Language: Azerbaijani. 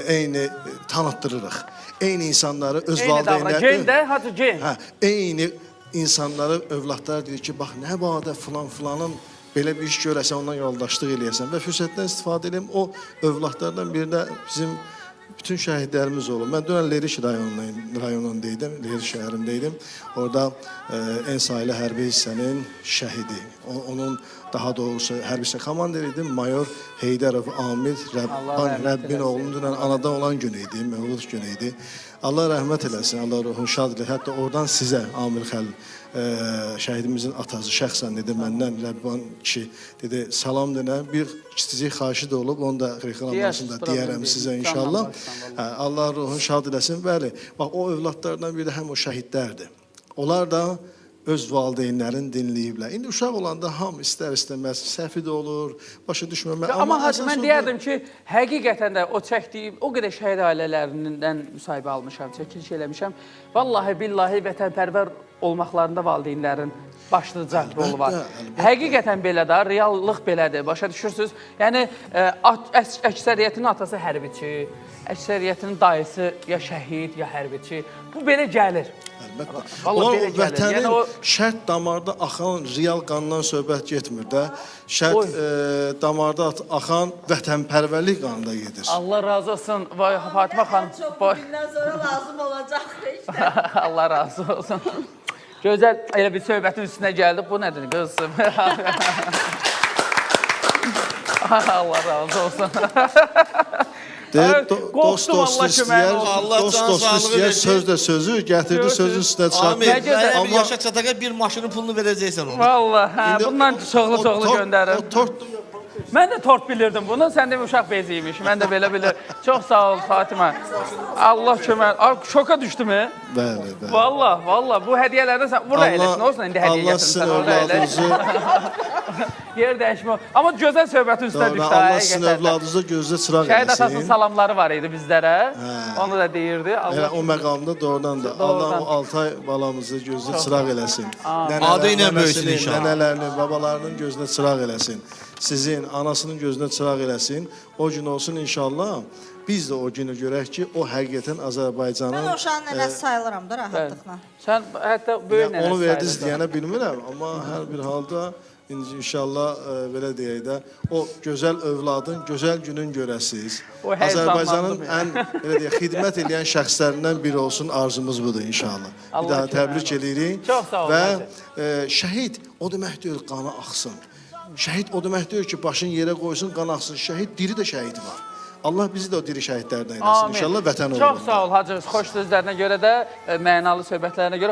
Eyni tanıtdırırıq. Eyni insanları öz Eyni davran. valideynləri Gen də, Hacı gen. Hə, eyni insanları övladlar deyir ki, bax nə badə filan filanın belə bir iş görəsən, ondan yoldaşlıq eləyəsən və fürsətdən istifadə eləyim, o övladlardan biri də bizim bütün şəhidlərimiz olub. Mən dünən Lerik rayonunda idim, Lerik şəhərində idim. Orada En saylı hərbi hissənin şəhidi, onun daha doğrusu hərbi hissə komandiri idi, mayor Heydərov Amil Rəbbin oğlunun dünən anadan olan günü idi, mövlud günü idi. Allah rəhmət eləsin, Allah ruhunu şad eləsin. Hətta oradan sizə Amil Xəlil şəhidimizin atası şəxsən dedi məndən Rəbban kişi dedi salam denə bir kiçicik xahişi də olub, onu da reklamlasında deyərəm sizə inşallah. Hə, Allah ruhunu şad eləsin. Bəli, bax o övladlardan biri də həm o şəhidlərdir. Onlar da öz valideynlərini dinləyiblər. İndi uşaq olanda hamı istər-istəməz səhvi də olur, başa düşməmə. Amma Hacı, mən deyərdim ki, həqiqətən də o çəkdiyim, o qədər şəhid ailələrindən müsahibə almışam, çəkiliş eləmişəm. Vallahi billahi vətənpərvər olmaqlarında valideynlərin başlıca rolu var. Əlbəttə. Həqiqətən belə də, reallıq belədir, başa düşürsünüz? Yəni, əksəriyyətinin atası hərbiçi, əksəriyyətinin dayısı ya şəhid, ya hərbiçi. Bu belə gəlir. Əlbəttə. Vallahi Onlar belə o gəlir. vətənin Yəni o- şərt damarda axan real qandan söhbət getmir də. Şərt damarda axan vətənpərvərlik qanında gedir. Allah razı olsun. Vay Fatimə xanım. Çox Vay. bugündən sonra lazım olacaq işte. Allah razı olsun. Gözəl elə bir söhbətin üstünə gəldi. Bu nədir qız? Allah razı olsun. Deyir, Ay, dost qorxdum, dostu Allah köməyin istəyər, olsun. Allah dost can dostu sağlığı istəyər, versin. söz də sözü gətirdi, Görürsünüz. sözün üstünə çatdı. Amil, Nə gözəl. mənə bir Amma yaşa çataq bir maşının pulunu verəcəksən ona. Vallahi, hə, İndi bundan çoxlu-çoxlu göndərin. O tort Mən də tort bilirdim bunu. Sən də uşaq bezi imiş. Mən də belə bilirdim. Çox sağ ol Fatimə. Allah kömək. Ay, şoka düşdüm. He? Bəli, bəli. Vallahi, vallahi bu hədiyyələrdə sən bura əyləş. Nə olsun indi hədiyyə Allah sizin gətirmisən ora əyləş. övladınızı, Yer dəyişmə. Amma gözəl söhbətin üstünə doğrudan düşdü. Allah sizin həqiqətən də. övladınızı gözdə çıraq Şəhid atasının eləsin. salamları var idi bizlərə. Onu da deyirdi. Elə Allah o məqamda doğrudan da Allah o Altay balamızı gözdə çıraq eləsin. Adı ilə böyüsün nənəsinin, inşallah. Nənələrinin, babalarının gözünə çıraq eləsin. Sizin anasının gözünə çıraq eləsin. O gün olsun inşallah. Biz də o günü görək ki, o həqiqətən Azərbaycanın Mən o uşağın nənəsi sayılıram da rahatlıqla. Sən hətta böyük Yəni, nənəsi onu verdiniz sayılırsan. deyənə bilmirəm, amma hər bir halda inşallah belə deyək də, o gözəl övladın, gözəl günün görəsiz. O həyəcanlandım Azərbaycanın ya. ən belə deyək, xidmət eləyən şəxslərindən biri olsun arzumuz budur inşallah. Allah Bir daha köməyin təbrik olsun. eləyirik. Çox sağ olun, Və Hacı. şəhid o demək deyil qanı axsın. Şəhid o demək deyil ki, başını yerə qoysun, qan axsın. Şəhid diri də şəhid var. Allah bizi də o diri şəhidlərdən eləsin. Amin. İnşallah vətən uğrunda. Çox sağ ol Hacı. Xoş sözlərinə görə də, mənalı söhbətlərinə görə.